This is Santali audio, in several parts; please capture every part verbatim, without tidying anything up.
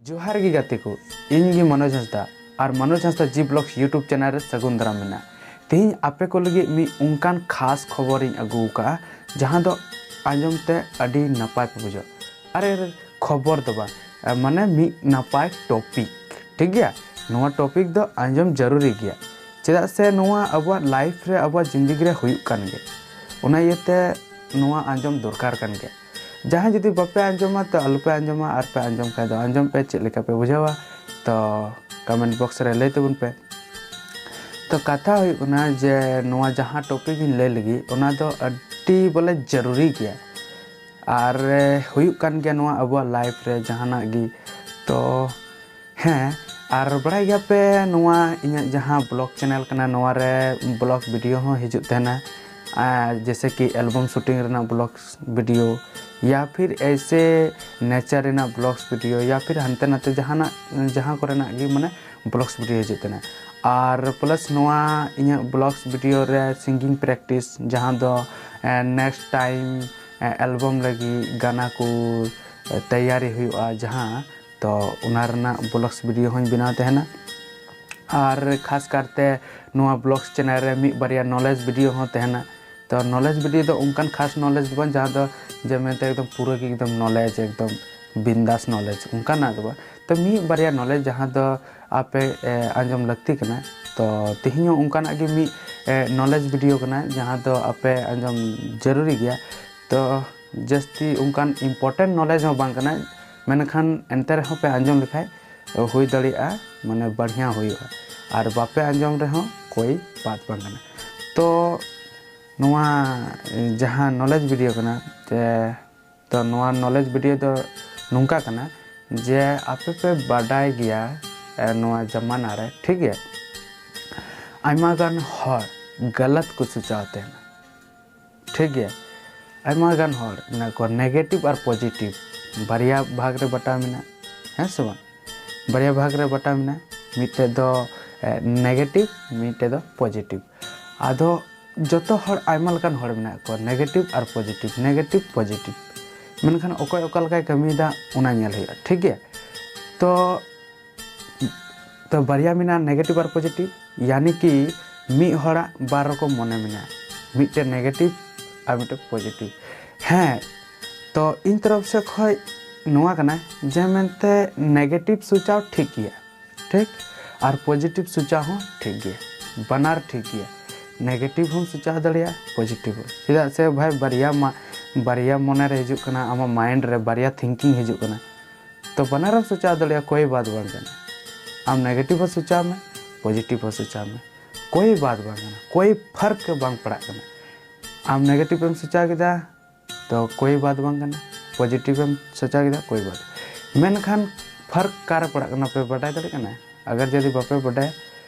ᱡᱚᱦᱟᱨ ᱜᱮ ᱜᱟᱛᱮ ᱠᱚ, ᱤᱧ ᱜᱮ ᱢᱚᱱᱳᱡᱽ ᱦᱟᱸᱥᱫᱟ ᱟᱨ ᱢᱚᱱᱳᱡᱽ ᱦᱟᱸᱥᱫᱟ G Vlogs YouTube channel ᱨᱮ ᱥᱟᱹᱜᱩᱱ ᱫᱟᱨᱟᱢ ᱢᱮᱱᱟᱜᱼᱟ᱾ ᱛᱮᱦᱮᱧ ᱟᱯᱮ ᱠᱚ ᱞᱟᱹᱜᱤᱫ ᱢᱤᱫ ᱚᱱᱠᱟᱱ ᱠᱷᱟᱥ ᱠᱷᱚᱵᱚᱨᱤᱧ ᱟᱹᱜᱩ ᱟᱠᱟᱫᱼᱟ, ᱡᱟᱦᱟᱸ ᱫᱚ ᱟᱸᱡᱚᱢ ᱛᱮ ᱟᱹᱰᱤ ᱱᱟᱯᱟᱭ ᱯᱮ ᱵᱩᱡᱷᱟᱹᱣᱟ᱾ ᱟᱨᱮ ᱠᱷᱚᱵᱚᱨ ᱫᱚ ᱵᱟᱝ, ᱢᱟᱱᱮ ᱢᱤᱫ ᱱᱟᱯᱟᱭ topic, ᱴᱷᱤᱠ ᱜᱮᱭᱟ? ᱱᱚᱣᱟ topic ᱫᱚ ᱟᱸᱡᱚᱢ ᱡᱟᱹᱨᱩᱨᱤ ᱜᱮᱭᱟ, ᱪᱮᱫᱟᱜ ᱥᱮ ᱱᱚᱣᱟ ᱟᱵᱚᱣᱟᱜ life ᱨᱮ, ᱟᱵᱚᱣᱟᱜ ᱡᱤᱱᱫᱮᱜᱤ ᱨᱮ ᱦᱩᱭᱩᱜ ᱠᱟᱱ ᱜᱮᱭᱟ᱾ ᱚᱱᱟ ᱤᱭᱟᱹᱛᱮ ᱱᱚᱣᱟ ᱟᱸᱡᱚᱢ ᱫᱚᱨᱠᱟᱨ ᱠᱟᱱ ᱜᱮᱭᱟ᱾ ᱡᱟᱦᱟᱸᱭ ᱡᱩᱫᱤ ᱵᱟᱯᱮ ᱟᱸᱡᱚᱢᱟ, ᱛᱚ ᱟᱞᱚᱯᱮ ᱟᱸᱡᱚᱢᱟ, ᱟᱨ ᱯᱮ ᱟᱸᱡᱚᱢ ᱠᱷᱟᱡ ᱫᱚ ᱟᱸᱡᱚᱢ ᱯᱮ, ᱪᱮᱫ ᱞᱮᱠᱟ ᱯᱮ ᱵᱩᱡᱷᱟᱹᱣᱟ, ᱛᱚ comment box ᱨᱮ ᱞᱟᱹᱭ ᱛᱟᱵᱚᱱ ᱯᱮ᱾ ᱛᱚ ᱠᱟᱛᱷᱟ ᱦᱩᱭᱩᱜ ᱠᱟᱱᱟ ᱡᱮ ᱱᱚᱣᱟ ᱡᱟᱦᱟᱸ topic ᱤᱧ ᱞᱟᱹᱭ ᱞᱟᱹᱜᱤᱫ, ᱚᱱᱟ ᱫᱚ ᱟᱹᱰᱤ ᱵᱚᱞᱮ ᱡᱟᱹᱨᱩᱨᱤ ᱜᱮᱭᱟ, ᱟᱨ ᱦᱩᱭᱩᱜ ᱠᱟᱱ ᱜᱮᱭᱟ ᱱᱚᱣᱟ ᱟᱵᱚᱣᱟᱜ life ᱨᱮ ᱡᱟᱦᱟᱱᱟᱜ ᱜᱮ᱾ ᱛᱚ ᱦᱮᱸ, ᱟᱨ ᱵᱟᱲᱟᱭ ᱜᱮᱭᱟᱯᱮ ᱱᱚᱣᱟ ᱤᱧᱟᱹᱜ ᱡᱟᱦᱟᱸ vlog channel ᱠᱟᱱᱟ, ᱱᱚᱣᱟ ᱨᱮ vlog video ᱦᱚᱸ ᱦᱤᱡᱩᱜ ᱛᱟᱦᱮᱱᱟ, ᱟᱨ ᱡᱮᱭᱥᱮ ᱠᱤ album shooting ᱨᱮᱱᱟᱜ vlogs video, ᱭᱟ ᱯᱷᱤᱨ ᱮᱭᱥᱮ nature ᱨᱮᱱᱟᱜ vlogs video, ᱭᱟ ᱯᱷᱤᱨ ᱦᱟᱱᱛᱮ ᱱᱟᱛᱮ ᱡᱟᱦᱟᱱᱟᱜ, ᱡᱟᱦᱟᱸ ᱠᱚᱨᱮᱱᱟᱜ ᱜᱮ, ᱢᱟᱱᱮ vlogs video ᱦᱤᱡᱩᱜ ᱛᱟᱦᱮᱱᱟ᱾ ᱟᱨ plus ᱱᱚᱣᱟ ᱤᱧᱟᱹᱜ vlogs video ᱨᱮ singing practice, ᱡᱟᱦᱟᱸ ᱫᱚ, ᱮ, next time, ᱮ, album ᱞᱟᱹᱜᱤᱫ ᱜᱟᱱᱟ ᱠᱚ, ᱮ, ᱛᱮᱭᱟᱨᱤ ᱦᱩᱭᱩᱜᱼᱟ ᱡᱟᱦᱟᱸ, ᱛᱚ ᱚᱱᱟ ᱨᱮᱱᱟᱜ vlogs video ᱦᱚᱸᱧ ᱵᱮᱱᱟᱣ ᱛᱟᱦᱮᱱᱟ᱾ ᱟᱨ ᱠᱷᱟᱥ ᱠᱟᱨᱛᱮ ᱱᱚᱣᱟ vlogs channel ᱨᱮ ᱢᱤᱫ ᱵᱟᱨᱭᱟ knowledge video ᱦᱚᱸ ᱛᱟᱦᱮᱱᱟ᱾ ᱛᱚ knowledge video ᱫᱚ ᱚᱱᱠᱟᱱ ᱠᱷᱟᱥ knowledge ᱫᱚ ᱵᱟᱝ, ᱡᱟᱦᱟᱸ ᱫᱚ ᱡᱮ ᱢᱮᱱᱛᱮ ᱮᱠᱫᱚᱢ ᱯᱩᱨᱟᱹ ᱜᱮ ᱮᱠᱫᱚᱢ knowledge, ᱮᱠᱫᱚᱢ ᱵᱤᱱᱫᱟᱥ knowledge, ᱚᱱᱠᱟᱱᱟᱜ ᱫᱚ ᱵᱟᱝ᱾ ᱛᱚ ᱢᱤᱫ ᱵᱟᱨᱭᱟ knowledge ᱡᱟᱦᱟᱸ ᱫᱚ ᱟᱯᱮ, ᱮ, ᱟᱸᱡᱚᱢ ᱞᱟᱹᱠᱛᱤ ᱠᱟᱱᱟ᱾ ᱛᱚ ᱛᱮᱦᱮᱧ ᱦᱚᱸ ᱚᱱᱠᱟᱱᱟᱜ ᱜᱮ ᱢᱤᱫ, ᱮ, knowledge video ᱠᱟᱱᱟ, ᱡᱟᱦᱟᱸ ᱫᱚ ᱟᱯᱮ ᱟᱸᱡᱚᱢ ᱡᱟᱹᱨᱩᱨᱤ ᱜᱮᱭᱟ᱾ ᱛᱚ ᱡᱟᱹᱥᱛᱤ ᱚᱱᱠᱟᱱ important knowledge ᱦᱚᱸ ᱵᱟᱝ ᱠᱟᱱᱟ, ᱢᱮᱱᱠᱷᱟᱱ ᱮᱱᱛᱮ ᱨᱮᱦᱚᱸ ᱯᱮ ᱟᱸᱡᱚᱢ ᱞᱮᱠᱷᱟᱡ ᱦᱩᱭ ᱫᱟᱲᱮᱭᱟᱜᱼᱟ, ᱢᱟᱱᱮ ᱵᱟᱲᱦᱤᱭᱟ ᱦᱩᱭᱩᱜᱼᱟ᱾ ᱟᱨ ᱵᱟᱯᱮ ᱟᱸᱡᱚᱢ ᱨᱮᱦᱚᱸ ᱠᱳᱭ ᱵᱟᱛ ᱵᱟᱝ ᱠᱟᱱᱟ᱾ ᱛᱚ ᱱᱚᱣᱟ ᱡᱟᱦᱟᱸ knowledge video ᱠᱟᱱᱟ, ᱛᱮ, ᱛᱚ ᱱᱚᱣᱟ knowledge video ᱫᱚ ᱱᱚᱝᱠᱟ ᱠᱟᱱᱟ ᱡᱮ ᱟᱯᱮ ᱯᱮ ᱵᱟᱰᱟᱭ ᱜᱮᱭᱟ, ᱮ, ᱱᱚᱣᱟ ᱡᱟᱢᱟᱱᱟ ᱨᱮ, ᱴᱷᱤᱠ ᱜᱮᱭᱟ, ᱟᱭᱢᱟ ᱜᱟᱱ ᱦᱚᱲ ᱜᱟᱞᱟᱛ ᱠᱚ ᱥᱚᱪᱟᱣ ᱛᱟᱦᱮᱱᱟ, ᱴᱷᱤᱠ ᱜᱮᱭᱟ? ᱟᱭᱢᱟ ᱜᱟᱱ ᱦᱚᱲ ᱢᱮᱱᱟᱜ ᱠᱚᱣᱟ, negative ᱟᱨ positive ᱵᱟᱨᱭᱟ ᱵᱷᱟᱜᱽ ᱨᱮ ᱵᱟᱴᱟᱣ ᱢᱮᱱᱟᱜᱼᱟ, ᱦᱮᱸ ᱥᱮ ᱵᱟᱝ? ᱵᱟᱨᱭᱟ ᱵᱷᱟᱜᱽ ᱨᱮ ᱵᱟᱴᱟᱣ ᱢᱮᱱᱟᱜᱼᱟ, ᱢᱤᱫᱴᱮᱡ ᱫᱚ, ᱮ, negative, ᱢᱤᱫᱴᱮᱡ ᱫᱚ positive᱾ ᱟᱫᱚ ᱡᱚᱛᱚ ᱦᱚᱲ, ᱟᱭᱢᱟ ᱞᱮᱠᱟᱱ ᱦᱚᱲ ᱢᱮᱱᱟᱜ ᱠᱚᱣᱟ, negative ᱟᱨ positive, negative positive᱾ ᱢᱮᱱᱠᱷᱟᱱ ᱚᱠᱚᱭ ᱚᱠᱟ ᱞᱮᱠᱟᱭ ᱠᱟᱹᱢᱤᱭᱮᱫᱟ, ᱚᱱᱟ ᱧᱮᱞ ᱦᱩᱭᱩᱜᱼᱟ, ᱴᱷᱤᱠ ᱜᱮᱭᱟ? ᱛᱚ ᱛᱚ ᱵᱟᱨᱭᱟ ᱢᱮᱱᱟᱜᱼᱟ, negative ᱟᱨ positive᱾ ᱭᱟᱱᱤ ᱠᱤ ᱢᱤᱫ ᱦᱚᱲᱟᱜ ᱵᱟᱨ ᱨᱚᱠᱚᱢ ᱢᱚᱱᱮ ᱢᱮᱱᱟᱜᱼᱟ, ᱢᱤᱫᱴᱮᱱ negative ᱟᱨ ᱢᱤᱫᱴᱮᱱ positive᱾ ᱦᱮᱸ, ᱛᱚ ᱤᱧ ᱛᱚᱨᱚᱯ ᱥᱮᱫ ᱠᱷᱚᱱ ᱱᱚᱣᱟ ᱠᱟᱱᱟ ᱡᱮ ᱢᱮᱱᱛᱮ negative ᱥᱚᱪᱟᱣ ᱴᱷᱤᱠ ᱜᱮᱭᱟ, ᱴᱷᱤᱠ, ᱟᱨ positive ᱥᱚᱪᱟᱣ ᱦᱚᱸ ᱴᱷᱤᱠ ᱜᱮᱭᱟ, ᱵᱟᱱᱟᱨ ᱴᱷᱤᱠ ᱜᱮᱭᱟ᱾ negative ᱦᱚᱸᱢ ᱥᱚᱪᱟᱣ ᱫᱟᱲᱮᱭᱟᱜᱼᱟ, positive ᱦᱚᱸ᱾ ᱪᱮᱫᱟᱜ ᱥᱮ ᱵᱷᱟᱭ, ᱵᱟᱨᱭᱟ ᱢᱟ ᱵᱟᱨᱭᱟ ᱢᱚᱱᱮ ᱨᱮ ᱦᱤᱡᱩᱜ ᱠᱟᱱᱟ, ᱟᱢᱟᱜ mind ᱨᱮ ᱵᱟᱨᱭᱟ thinking ᱦᱤᱡᱩᱜ ᱠᱟᱱᱟ᱾ ᱛᱚ ᱵᱟᱱᱟᱨᱮᱢ ᱥᱚᱪᱟᱣ ᱫᱟᱲᱮᱭᱟᱜᱼᱟ, ᱠᱳᱭ ᱵᱟᱛ ᱵᱟᱝ ᱠᱟᱱᱟ᱾ ᱟᱢ negative ᱦᱚᱸ ᱥᱚᱪᱟᱣ ᱢᱮ, positive ᱦᱚᱸ ᱥᱚᱪᱟᱣ ᱢᱮ, ᱠᱳᱭ ᱵᱟᱛ ᱵᱟᱝ ᱠᱟᱱᱟ, ᱠᱳᱭ ᱯᱷᱟᱨᱠ ᱵᱟᱝ ᱯᱟᱲᱟᱜ ᱠᱟᱱᱟ᱾ ᱟᱢ negative ᱮᱢ ᱥᱚᱪᱟᱣ ᱠᱮᱫᱟ ᱛᱚ ᱠᱳᱭ ᱵᱟᱛ ᱵᱟᱝ ᱠᱟᱱᱟ, positive ᱮᱢ ᱥᱚᱪᱟᱣ ᱠᱮᱫᱟ, ᱠᱳᱭ ᱵᱟᱛ᱾ ᱢᱮᱱᱠᱷᱟᱱ ᱯᱷᱟᱨᱠ ᱚᱠᱟᱨᱮ ᱯᱟᱲᱟᱜ ᱠᱟᱱᱟ ᱯᱮ ᱵᱟᱰᱟᱭ ᱫᱟᱲᱮᱭᱟᱜ ᱠᱟᱱᱟ? ᱟᱜᱟᱨ ᱡᱩᱫᱤ ᱵᱟᱯᱮ ᱵᱟᱰᱟᱭᱟ,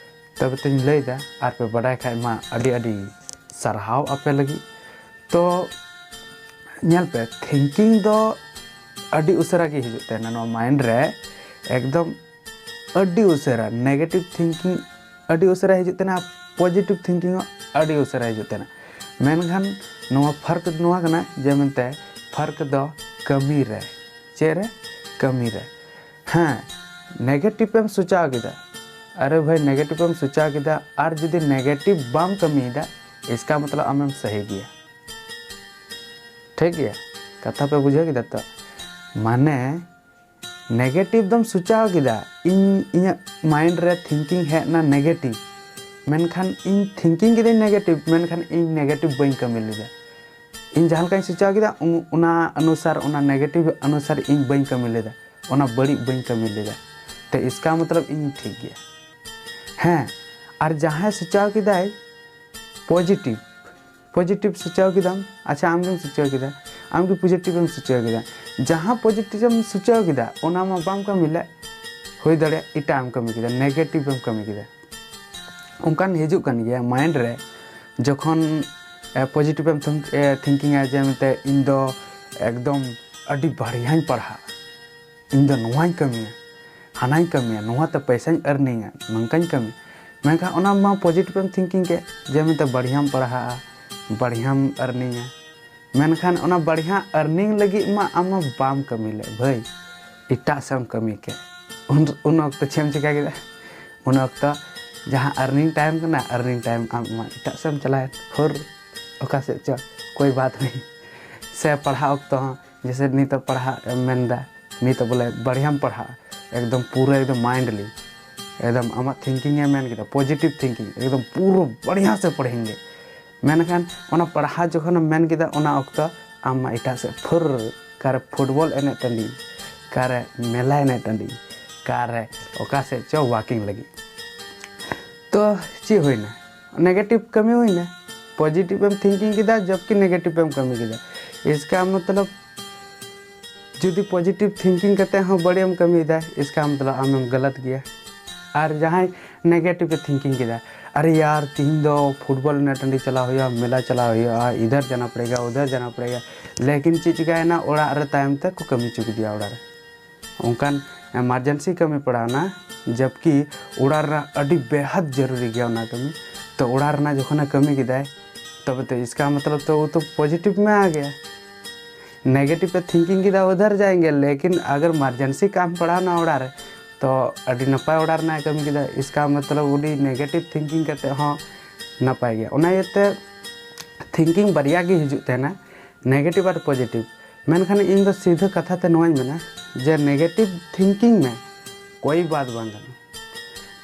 ᱛᱚᱵᱮ ᱛᱚᱧ ᱞᱟᱹᱭᱫᱟ, ᱟᱨ ᱯᱮ ᱵᱟᱰᱟᱭ ᱠᱷᱟᱡ ᱢᱟ ᱟᱹᱰᱤ ᱟᱹᱰᱤ ᱥᱟᱨᱦᱟᱣ ᱟᱯᱮ ᱞᱟᱹᱜᱤᱫ᱾ ᱛᱚ ᱧᱮᱞ ᱯᱮ, thinking ᱫᱚ ᱟᱹᱰᱤ ᱩᱥᱟᱹᱨᱟ ᱜᱮ ᱦᱤᱡᱩᱜ ᱛᱟᱦᱮᱱᱟ ᱱᱚᱣᱟ mind ᱨᱮ, ᱮᱠᱫᱚᱢ ᱟᱹᱰᱤ ᱩᱥᱟᱹᱨᱟ᱾ negative thinking ᱟᱹᱰᱤ ᱩᱥᱟᱹᱨᱟ ᱦᱤᱡᱩᱜ ᱛᱟᱦᱮᱱᱟ, positive thinking ᱦᱚᱸ ᱟᱹᱰᱤ ᱩᱥᱟᱹᱨᱟ ᱦᱤᱡᱩᱜ ᱛᱟᱦᱮᱱᱟ᱾ ᱢᱮᱱᱠᱷᱟᱱ ᱱᱚᱣᱟ ᱯᱷᱟᱨᱠ ᱫᱚ ᱱᱚᱣᱟ ᱠᱟᱱᱟ ᱡᱮ ᱢᱮᱱᱛᱮ ᱯᱷᱟᱨᱠ ᱫᱚ ᱠᱟᱹᱢᱤ ᱨᱮ᱾ ᱪᱮᱫ ᱨᱮ? ᱠᱟᱹᱢᱤ ᱨᱮ᱾ ᱦᱮᱸ, negative ᱮᱢ ᱥᱚᱪᱟᱣ ᱠᱮᱫᱟ, ᱟᱨᱮ ᱵᱷᱟᱭ, negative ᱮᱢ ᱥᱚᱪᱟᱣ ᱠᱮᱫᱟ, ᱟᱨ ᱡᱩᱫᱤ negative ᱵᱟᱢ ᱠᱟᱹᱢᱤᱭᱮᱫᱟ, ᱤᱥᱠᱟ ᱢᱚᱛᱞᱚᱵ ᱟᱢᱮᱢ ᱥᱟᱹᱦᱤ ᱜᱮᱭᱟ᱾ ᱴᱷᱤᱠ ᱜᱮᱭᱟ, ᱠᱟᱛᱷᱟ ᱯᱮ ᱵᱩᱡᱷᱟᱹᱣ ᱠᱮᱫᱟ ᱛᱚ? ᱢᱟᱱᱮ negative ᱫᱚᱢ ᱥᱚᱪᱟᱣ ᱠᱮᱫᱟ, ᱤᱧ, ᱤᱧᱟᱹᱜ mind ᱨᱮ thinking ᱦᱮᱡ ᱮᱱᱟ negative, ᱢᱮᱱᱠᱷᱟᱱ ᱤᱧ thinking ᱠᱤᱫᱟᱹᱧ negative, ᱢᱮᱱᱠᱷᱟᱱ ᱤᱧ negative ᱵᱟᱹᱧ ᱠᱟᱹᱢᱤ ᱞᱮᱫᱟ᱾ ᱤᱧ ᱡᱟᱦᱟᱸ ᱞᱮᱠᱟᱧ ᱥᱚᱪᱟᱣ ᱠᱮᱫᱟ, ᱩᱱ-, ᱚᱱᱟ ᱚᱱᱩᱥᱟᱨ, ᱚᱱᱟ negative ᱚᱱᱩᱥᱟᱨ ᱤᱧ ᱵᱟᱹᱧ ᱠᱟᱹᱢᱤ ᱞᱮᱫᱟ, ᱚᱱᱟ ᱵᱟᱹᱲᱤᱡ ᱵᱟᱹᱧ ᱠᱟᱹᱢᱤ ᱞᱮᱫᱟ᱾ ᱛᱮ ᱤᱥᱠᱟ ᱢᱚᱛᱞᱚᱵ ᱤᱧ ᱴᱷᱤᱠ ᱜᱮᱭᱟ᱾ ᱦᱮᱸ, ᱟᱨ ᱡᱟᱦᱟᱸᱭ ᱥᱚᱪᱟᱣ ᱠᱮᱫᱟᱭ positive, positive ᱥᱚᱪᱟᱣ ᱠᱮᱫᱟᱢ, ᱟᱪᱪᱷᱟ, ᱟᱢᱜᱮᱢ ᱥᱚᱪᱟᱣ ᱠᱮᱫᱟ, ᱟᱢᱜᱮ positive ᱮᱢ ᱥᱚᱪᱟᱣ ᱠᱮᱫᱟ, ᱡᱟᱦᱟᱸ positive ᱮᱢ ᱥᱚᱪᱟᱣ ᱠᱮᱫᱟ ᱚᱱᱟ ᱢᱟ ᱵᱟᱢ ᱠᱟᱹᱢᱤ ᱞᱮᱫ, ᱦᱩᱭ ᱫᱟᱲᱮᱭᱟᱜᱼᱟ ᱮᱴᱟᱜ ᱮᱢ ᱠᱟᱹᱢᱤ ᱠᱮᱫᱟ, negative ᱮᱢ ᱠᱟᱹᱢᱤ ᱠᱮᱫᱟ᱾ ᱚᱱᱠᱟᱱ ᱦᱤᱡᱩᱜ ᱠᱟᱱ ᱜᱮᱭᱟ mind ᱨᱮ, ᱡᱚᱠᱷᱚᱱ positive ᱮᱢ think-, ᱮ, thinking ᱟ ᱡᱮ ᱢᱮᱱᱛᱮ ᱤᱧ ᱫᱚ ᱮᱠᱫᱚᱢ ᱟᱹᱰᱤ ᱵᱟᱲᱤᱭᱟᱧ ᱯᱟᱲᱦᱟᱜᱼᱟ, ᱤᱧ ᱫᱚ ᱱᱚᱣᱟᱧ ᱠᱟᱹᱢᱤᱭᱟ, ᱦᱟᱱᱟᱧ ᱠᱟᱹᱢᱤᱭᱟ, ᱱᱚᱣᱟᱛᱮ ᱯᱚᱭᱥᱟᱧ earningᱟ, ᱱᱚᱝᱠᱟᱧ ᱠᱟᱹᱢᱤᱭᱟ᱾ ᱢᱮᱱᱠᱷᱟᱱ ᱚᱱᱟ ᱢᱟ positive ᱮᱢ thinking ᱠᱮᱫ ᱡᱮ ᱢᱮᱱᱛᱮ ᱵᱟᱲᱤᱭᱟᱢ ᱯᱟᱲᱦᱟᱜᱼᱟ, ᱵᱟᱲᱤᱭᱟᱢ earningᱟ, ᱢᱮᱱᱠᱷᱟᱱ ᱚᱱᱟ ᱵᱟᱲᱤᱭᱟ earning ᱞᱟᱹᱜᱤᱫ ᱢᱟ ᱟᱢ ᱢᱟ ᱵᱟᱢ ᱠᱟᱹᱢᱤ ᱞᱮᱫ ᱵᱷᱟᱹᱭ, ᱮᱴᱟᱜ ᱥᱮᱫ ᱮᱢ ᱠᱟᱹᱢᱤ ᱠᱮᱫ᱾ ᱩᱱ ᱩᱱ ᱚᱠᱛᱚ ᱪᱮᱫ ᱮᱢ ᱪᱤᱠᱟ ᱠᱮᱫᱟ? ᱩᱱ ᱚᱠᱛᱚ ᱡᱟᱦᱟᱸ earning time ᱠᱟᱱᱟ, earning time ᱟᱢ ᱟᱢᱟᱜ ᱮᱴᱟᱜ ᱥᱮᱫ ᱮᱢ ᱪᱟᱞᱟᱣᱮᱱ, ᱦᱩᱨ, ᱚᱠᱟ ᱥᱮᱫ ᱪᱚ, ᱠᱳᱭ ᱵᱟᱛ ᱱᱟᱦᱤ᱾ ᱥᱮ ᱯᱟᱲᱦᱟᱜ ᱚᱠᱛᱚ ᱦᱚᱸ, ᱡᱮᱥᱮ ᱱᱤᱛᱚᱜ ᱯᱟᱲᱦᱟᱜ ᱮᱢ ᱢᱮᱱᱫᱟ, ᱱᱤᱛᱚᱜ ᱵᱚᱞᱮ ᱵᱟᱲᱦᱤᱭᱟᱢ ᱯᱟᱲᱦᱟᱜᱼᱟ, ᱮᱠᱫᱚᱢ ᱯᱩᱨᱟᱹ ᱮᱠᱫᱚᱢ mindly, ᱮᱠᱫᱚᱢ ᱟᱢᱟᱜ thinking ᱮ ᱢᱮᱱ ᱠᱮᱫᱟ, positive thinking, ᱮᱠᱫᱚᱢ ᱯᱩᱨᱟᱹ ᱵᱟᱲᱦᱤᱭᱟ ᱥᱮ ᱯᱟᱲᱦᱮᱸᱜᱮ᱾ ᱢᱮᱱᱠᱷᱟᱱ ᱚᱱᱟ ᱯᱟᱲᱦᱟᱣ ᱡᱚᱠᱷᱚᱱᱮᱢ ᱢᱮᱱ ᱠᱮᱫᱟ, ᱚᱱᱟ ᱚᱠᱛᱚ ᱟᱢ ᱢᱟ ᱮᱴᱟᱜ ᱥᱮᱫ ᱯᱷᱩᱨ, ᱚᱠᱟᱨᱮ football ᱮᱱᱮᱡ ᱴᱟᱺᱰᱤ, ᱚᱠᱟᱨᱮ ᱢᱮᱞᱟ ᱮᱱᱮᱡ ᱴᱟᱺᱰᱤ, ᱚᱠᱟᱨᱮ ᱚᱠᱟ ᱥᱮᱫ ᱪᱚ walking ᱞᱟᱹᱜᱤᱫ᱾ ᱛᱚ ᱪᱮᱫ ᱦᱩᱭᱱᱟ? Negative ᱠᱟᱹᱢᱤ ᱦᱩᱭᱱᱟ᱾ Positive ᱮᱢ thinking ᱠᱮᱫᱟ, ᱡᱚᱵᱠᱤ negative ᱮᱢ ᱠᱟᱹᱢᱤ ᱠᱮᱫᱟ᱾ ᱤᱥᱠᱟ ᱢᱚᱛᱞᱚᱵ, ᱡᱩᱫᱤ positive thinking ᱠᱟᱛᱮ ᱦᱚᱸ ᱵᱟᱹᱲᱤᱡ ᱮᱢ ᱠᱟᱹᱢᱤᱭᱮᱫᱟ, ᱤᱥᱠᱟ ᱢᱚᱛᱞᱚᱵ ᱟᱢᱮᱢ ᱜᱟᱞᱟᱛ ᱜᱮᱭᱟ᱾ ᱟᱨ ᱡᱟᱦᱟᱸᱭ negative ᱮ thinking ᱠᱮᱫᱟ, ᱟᱨᱮ ᱭᱟᱨ, ᱛᱤᱦᱤᱧ ᱫᱚ football ᱮᱱᱮᱡ ᱴᱟᱺᱰᱤ ᱪᱟᱞᱟᱣ ᱦᱩᱭᱩᱜᱼᱟ, ᱢᱮᱞᱟ ᱪᱟᱞᱟᱣ ᱦᱩᱭᱩᱜᱼᱟ, ᱤᱫᱷᱟᱨ ᱡᱟᱱᱟ ᱯᱚᱲᱮᱜᱟ, ᱩᱫᱷᱟᱨ ᱡᱟᱱᱟ ᱯᱚᱲᱮᱜᱟ, ᱞᱮᱠᱤᱱ ᱪᱮᱫ ᱪᱤᱠᱟᱭᱮᱱᱟ, ᱚᱲᱟᱜ ᱨᱮ ᱛᱟᱭᱚᱢ ᱛᱮ ᱠᱚ ᱠᱟᱹᱢᱤ ᱦᱚᱪᱚ ᱠᱮᱫᱮᱭᱟ ᱚᱲᱟᱜ ᱨᱮ᱾ ᱚᱱᱠᱟᱱ emergency ᱠᱟᱹᱢᱤ ᱯᱟᱲᱟᱣᱱᱟ, ᱡᱚᱵᱠᱤ ᱚᱲᱟᱜ ᱨᱮᱱᱟᱜ ᱟᱹᱰᱤ ᱵᱮᱦᱟᱫ ᱡᱟᱹᱨᱩᱨᱤ ᱜᱮᱭᱟ ᱚᱱᱟ ᱠᱟᱹᱢᱤ᱾ ᱛᱚ ᱚᱲᱟᱜ ᱨᱮᱱᱟᱜ ᱡᱚᱠᱷᱚᱱᱮ ᱠᱟᱹᱢᱤ ᱠᱮᱫᱟᱭ, ᱛᱚᱵᱮ ᱛᱚ ᱤᱥᱠᱟ ᱢᱚᱛᱞᱚᱵ ᱛᱚ ᱩ ᱛᱚ positive ᱢᱮ ᱟ ᱜᱮᱭᱟ᱾ Negative ᱮ thinking ᱠᱮᱫᱟ, ᱩᱫᱷᱟᱨ ᱡᱟᱭᱮᱸᱜᱮ, ᱞᱮᱠᱤᱱ ᱟᱜᱟᱨ emergency ᱠᱟᱢ ᱯᱟᱲᱟᱣᱱᱟ ᱚᱲᱟᱜ ᱨᱮ, ᱛᱚ ᱟᱹᱰᱤ ᱱᱟᱯᱟᱭ ᱚᱲᱟᱜ ᱨᱮᱱᱟᱜ ᱮ ᱠᱟᱹᱢᱤ ᱠᱮᱫᱟ᱾ ᱤᱥᱠᱟ ᱢᱚᱛᱞᱚᱵ ᱩᱱᱤ negative thinking ᱠᱟᱛᱮ ᱦᱚᱸ ᱱᱟᱯᱟᱭ ᱜᱮᱭᱟ᱾ ᱚᱱᱟ ᱤᱭᱟᱹᱛᱮ thinking ᱵᱟᱨᱭᱟ ᱜᱮ ᱦᱤᱡᱩᱜ ᱛᱟᱦᱮᱱᱟ, negative ᱟᱨ positive᱾ ᱢᱮᱱᱠᱷᱟᱱ ᱤᱧ ᱫᱚ ᱥᱤᱫᱷᱟᱹ ᱠᱟᱛᱷᱟ ᱛᱮ ᱱᱚᱣᱟᱧ ᱢᱮᱱᱟ ᱡᱮ negative thinking ᱢᱮ, ᱠᱳᱭ ᱵᱟᱛ ᱵᱟᱝ ᱠᱟᱱᱟ᱾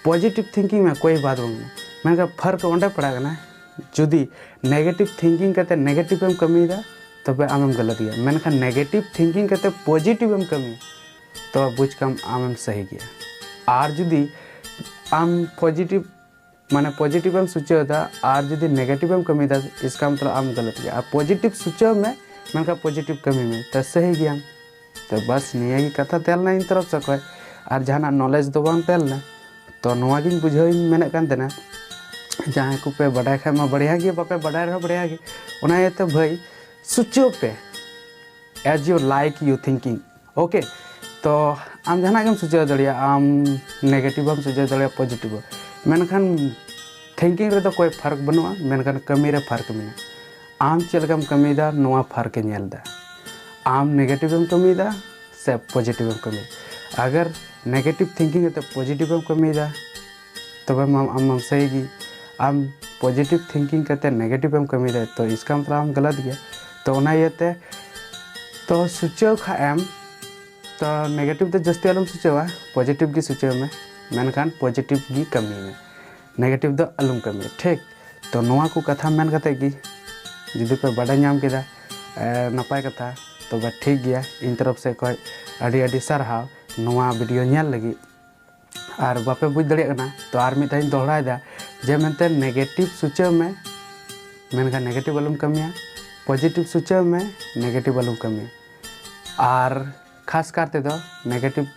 Positive thinking ᱢᱮ, ᱠᱳᱭ ᱵᱟᱛ ᱵᱟᱝ ᱠᱟᱱᱟ᱾ ᱢᱮᱱᱠᱷᱟᱱ ᱯᱷᱟᱨᱠ ᱚᱸᱰᱮ ᱯᱟᱲᱟᱜ ᱠᱟᱱᱟ, ᱡᱩᱫᱤ negative thinking ᱠᱟᱛᱮ negative ᱮᱢ ᱠᱟᱹᱢᱤᱭᱮᱫᱟ, ᱛᱚᱵᱮ ᱟᱢᱮᱢ ᱜᱟᱞᱟᱛ ᱜᱮᱭᱟ᱾ ᱢᱮᱱᱠᱷᱟᱱ negative thinking ᱠᱟᱛᱮ positive ᱮᱢ ᱠᱟᱹᱢᱤᱭᱟ, ᱛᱚ ᱵᱩᱡᱽ ᱠᱟᱢ ᱟᱢᱮᱢ ᱥᱟᱹᱦᱤ ᱜᱮᱭᱟ᱾ ᱟᱨ ᱡᱩᱫᱤ ᱟᱢ positive, ᱢᱟᱱᱮ positive ᱮᱢ ᱥᱩᱪᱟᱹᱣ ᱮᱫᱟ ᱟᱨ ᱡᱩᱫᱤ negative ᱮᱢ ᱠᱟᱹᱢᱤᱭᱮᱫᱟ, ᱤᱥᱠᱟ ᱢᱚᱛᱞᱚᱵ ᱟᱢ ᱜᱟᱞᱟᱛ ᱜᱮᱭᱟ᱾ ᱟᱨ positive ᱥᱩᱪᱟᱹᱣ ᱢᱮ, ᱢᱮᱱᱠᱷᱟᱱ positive ᱠᱟᱹᱢᱤ ᱢᱮ, ᱛᱚ ᱥᱟᱹᱦᱤ ᱜᱮᱭᱟᱢ᱾ ᱛᱚ ᱵᱟᱥ ᱱᱤᱭᱟᱹ ᱜᱮ ᱠᱟᱛᱷᱟ ᱛᱟᱦᱮᱸ ᱞᱮᱱᱟ ᱤᱧ ᱛᱚᱨᱚᱯ ᱥᱮᱫ ᱠᱷᱚᱱ᱾ ᱟᱨ ᱡᱟᱦᱟᱱᱟᱜ knowledge ᱫᱚ ᱵᱟᱝ ᱛᱟᱦᱮᱸ ᱞᱮᱱᱟ᱾ ᱛᱚ ᱱᱚᱣᱟ ᱜᱤᱧ ᱵᱩᱡᱷᱟᱹᱣ ᱤᱧ ᱢᱮᱱᱮᱫ ᱠᱟᱱ ᱛᱟᱦᱮᱱᱟ, ᱡᱟᱦᱟᱸᱭ ᱠᱚᱯᱮ ᱵᱟᱰᱟᱭ ᱠᱷᱟᱡ ᱢᱟ ᱵᱟᱲᱭᱟ ᱜᱮ, ᱵᱟᱯᱮ ᱵᱟᱰᱟᱭ ᱨᱮᱦᱚᱸ ᱵᱟᱲᱭᱟ ᱜᱮ᱾ ᱚᱱᱟ ᱤᱭᱟᱹᱛᱮ ᱵᱷᱟᱹᱭ, ᱥᱩᱪᱟᱹᱣ ᱯᱮ, as you like you thinking, okay? ᱛᱚ ᱟᱢ ᱡᱟᱦᱟᱱᱟᱜ ᱜᱮᱢ ᱥᱩᱪᱟᱹᱣ ᱫᱟᱲᱮᱭᱟᱜᱼᱟ, ᱟᱢ negative ᱦᱚᱸᱢ ᱥᱩᱪᱟᱹᱣ ᱫᱟᱲᱮᱭᱟᱜᱼᱟ, positive ᱦᱚᱸ᱾ ᱢᱮᱱᱠᱷᱟᱱ thinking ᱨᱮᱫᱚ ᱠᱳᱭ ᱯᱷᱟᱨᱠ ᱵᱟᱹᱱᱩᱜᱼᱟ, ᱢᱮᱱᱠᱷᱟᱱ ᱠᱟᱹᱢᱤ ᱨᱮ ᱯᱷᱟᱨᱠ ᱢᱮᱱᱟᱜᱼᱟ᱾ ᱟᱢ ᱪᱮᱫ ᱞᱮᱠᱟᱢ ᱠᱟᱹᱢᱤᱭᱮᱫᱟ, ᱱᱚᱣᱟ ᱯᱷᱟᱨᱠ ᱮ ᱧᱮᱞ ᱮᱫᱟ᱾ ᱟᱢ negative ᱮᱢ ᱠᱟᱹᱢᱤᱭᱮᱫᱟ ᱥᱮ positive ᱮᱢ ᱠᱟᱹᱢᱤᱭᱮᱫᱟ? ᱟᱜᱟᱨ negative thinking ᱠᱟᱛᱮ positive ᱮᱢ ᱠᱟᱹᱢᱤᱭᱮᱫᱟ, ᱛᱚᱵᱮ ᱢᱟ ᱟᱢ ᱢᱟᱢ ᱥᱟᱹᱦᱤ ᱜᱮ᱾ ᱟᱢ positive thinking ᱠᱟᱛᱮ negative ᱮᱢ ᱠᱟᱹᱢᱤᱭᱮᱫᱟ, ᱛᱚ ᱤᱥᱠᱟ ᱢᱚᱛᱞᱚᱵ ᱟᱢ ᱜᱟᱞᱟᱛ ᱜᱮᱭᱟ᱾ ᱛᱚ ᱚᱱᱟ ᱤᱭᱟᱹᱛᱮ ᱛᱚ ᱥᱩᱪᱟᱹᱣ ᱠᱷᱟᱡ ᱮᱢ, ᱛᱚ negative ᱫᱚ ᱡᱟᱹᱥᱛᱤ ᱟᱞᱚᱢ ᱥᱩᱪᱟᱹᱣᱟ, positive ᱜᱮ ᱥᱩᱪᱟᱹᱣ ᱢᱮ, ᱢᱮᱱᱠᱷᱟᱱ positive ᱜᱮ ᱠᱟᱹᱢᱤ ᱢᱮ, negative ᱫᱚ ᱟᱞᱚᱢ ᱠᱟᱹᱢᱤᱭᱟ, ᱴᱷᱤᱠ? ᱛᱚ ᱱᱚᱣᱟ ᱠᱚ ᱠᱟᱛᱷᱟ ᱢᱮᱱ ᱠᱟᱛᱮ ᱜᱮ ᱡᱩᱫᱤ ᱯᱮ ᱵᱟᱰᱟᱭ ᱧᱟᱢ ᱠᱮᱫᱟ, ᱮ, ᱱᱟᱯᱟᱭ ᱠᱟᱛᱷᱟ, ᱛᱚᱵᱮ ᱴᱷᱤᱠ ᱜᱮᱭᱟ, ᱤᱧ ᱛᱚᱨᱚᱯ ᱥᱮᱫ ᱠᱷᱚᱱ ᱟᱹᱰᱤ ᱟᱹᱰᱤ ᱥᱟᱨᱦᱟᱣ ᱱᱚᱣᱟ video ᱧᱮᱞ ᱞᱟᱹᱜᱤᱫ᱾ ᱟᱨ ᱵᱟᱯᱮ ᱵᱩᱡᱽ ᱫᱟᱲᱮᱭᱟᱜ ᱠᱟᱱᱟ, ᱛᱚ ᱟᱨ ᱢᱤᱫ ᱫᱷᱟᱣ ᱤᱧ ᱫᱚᱦᱲᱟᱭᱮᱫᱟ ᱡᱮ ᱢᱮᱱᱛᱮ negative ᱥᱩᱪᱟᱹᱣ ᱢᱮ, ᱢᱮᱱᱠᱷᱟᱱ negative ᱟᱞᱚᱢ ᱠᱟᱹᱢᱤᱭᱟ, positive ᱥᱩᱪᱟᱹᱣ ᱢᱮ, negative ᱟᱞᱚᱢ ᱠᱟᱹᱢᱤᱭᱟ᱾ ᱟᱨ ᱠᱷᱟᱥ ᱠᱟᱨ ᱛᱮᱫᱚ negative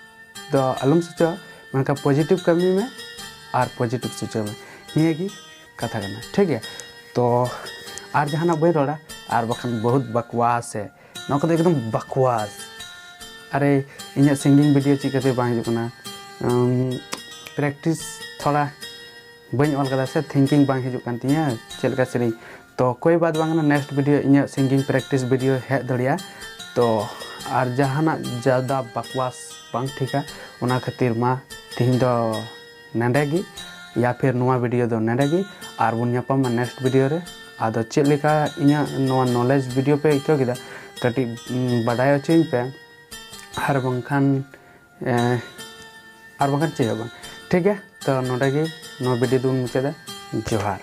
ᱫᱚ ᱟᱞᱚᱢ ᱥᱩᱪᱟᱹᱣᱟ, ᱢᱮᱱᱠᱷᱟᱱ positive ᱠᱟᱹᱢᱤ ᱢᱮ ᱟᱨ positive ᱥᱩᱪᱟᱹᱣ ᱢᱮ᱾ ᱱᱤᱭᱟᱹ ᱜᱮ ᱠᱟᱛᱷᱟ ᱠᱟᱱᱟ, ᱴᱷᱤᱠ ᱜᱮᱭᱟ? ᱛᱚ ᱟᱨ ᱡᱟᱦᱟᱱᱟᱜ ᱵᱟᱹᱧ ᱨᱚᱲᱟ, ᱟᱨ ᱵᱟᱠᱷᱟᱱ ᱵᱚᱦᱩᱛ ᱵᱟᱠᱣᱟᱥ ᱦᱮ, ᱱᱚᱣᱟ ᱠᱚᱫᱚ ᱮᱠᱫᱚᱢ ᱵᱟᱠᱣᱟᱥ᱾ ᱟᱨᱮ, ᱤᱧᱟᱹᱜ singing video ᱪᱮᱫ ᱠᱷᱟᱹᱛᱤᱨ ᱵᱟᱝ ᱦᱤᱡᱩᱜ ᱠᱟᱱᱟ? ᱩᱢ, practice ᱛᱷᱚᱲᱟ ᱵᱟᱹᱧ ᱚᱞ ᱠᱟᱫᱟ ᱥᱮ, thinking ᱵᱟᱝ ᱦᱤᱡᱩᱜ ᱠᱟᱱ ᱛᱤᱧᱟᱹ ᱪᱮᱫ ᱞᱮᱠᱟ ᱥᱮᱨᱮᱧ᱾ ᱛᱚ ᱠᱳᱭ ᱵᱟᱛ ᱵᱟᱝ ᱠᱟᱱᱟ, next video ᱤᱧᱟᱹᱜ singing practice video ᱦᱮᱡ ᱫᱟᱲᱮᱭᱟᱜᱼᱟ᱾ ᱛᱚ ᱟᱨ ᱡᱟᱦᱟᱱᱟᱜ ᱡᱟᱫᱟ ᱵᱟᱠᱣᱟᱥ ᱵᱟᱝ ᱴᱷᱤᱠᱟ, ᱚᱱᱟ ᱠᱷᱟᱹᱛᱤᱨ ᱢᱟ ᱛᱤᱦᱤᱧ ᱫᱚ ᱱᱮᱰᱮ ᱜᱮ, ᱭᱟ ᱯᱷᱤᱨ ᱱᱚᱣᱟ video ᱫᱚ ᱱᱮᱰᱮ ᱜᱮ, ᱟᱨ ᱵᱚᱱ ᱧᱟᱯᱟᱢᱟ next video ᱨᱮ᱾ ᱟᱫᱚ ᱪᱮᱫ ᱞᱮᱠᱟ ᱤᱧᱟᱹᱜ ᱱᱚᱣᱟ knowledge video ᱯᱮ ᱟᱹᱭᱠᱟᱹᱣ ᱠᱮᱫᱟ, ᱠᱟᱹᱴᱤᱡ, ᱩᱢ, ᱵᱟᱰᱟᱭ ᱦᱚᱪᱚᱧ ᱯᱮ, ᱟᱨ ᱵᱟᱝᱠᱷᱟᱱ, ᱮ, ᱟᱨ ᱵᱟᱝᱠᱷᱟᱱ ᱪᱮᱫ ᱦᱚᱸ ᱵᱟᱝ, ᱴᱷᱤᱠ ᱜᱮᱭᱟ? ᱛᱚ ᱱᱚᱰᱮ ᱜᱮ ᱱᱚᱣᱟ video ᱫᱚᱵᱚᱱ ᱢᱩᱪᱟᱹᱫᱟ᱾ ᱡᱚᱦᱟᱨ᱾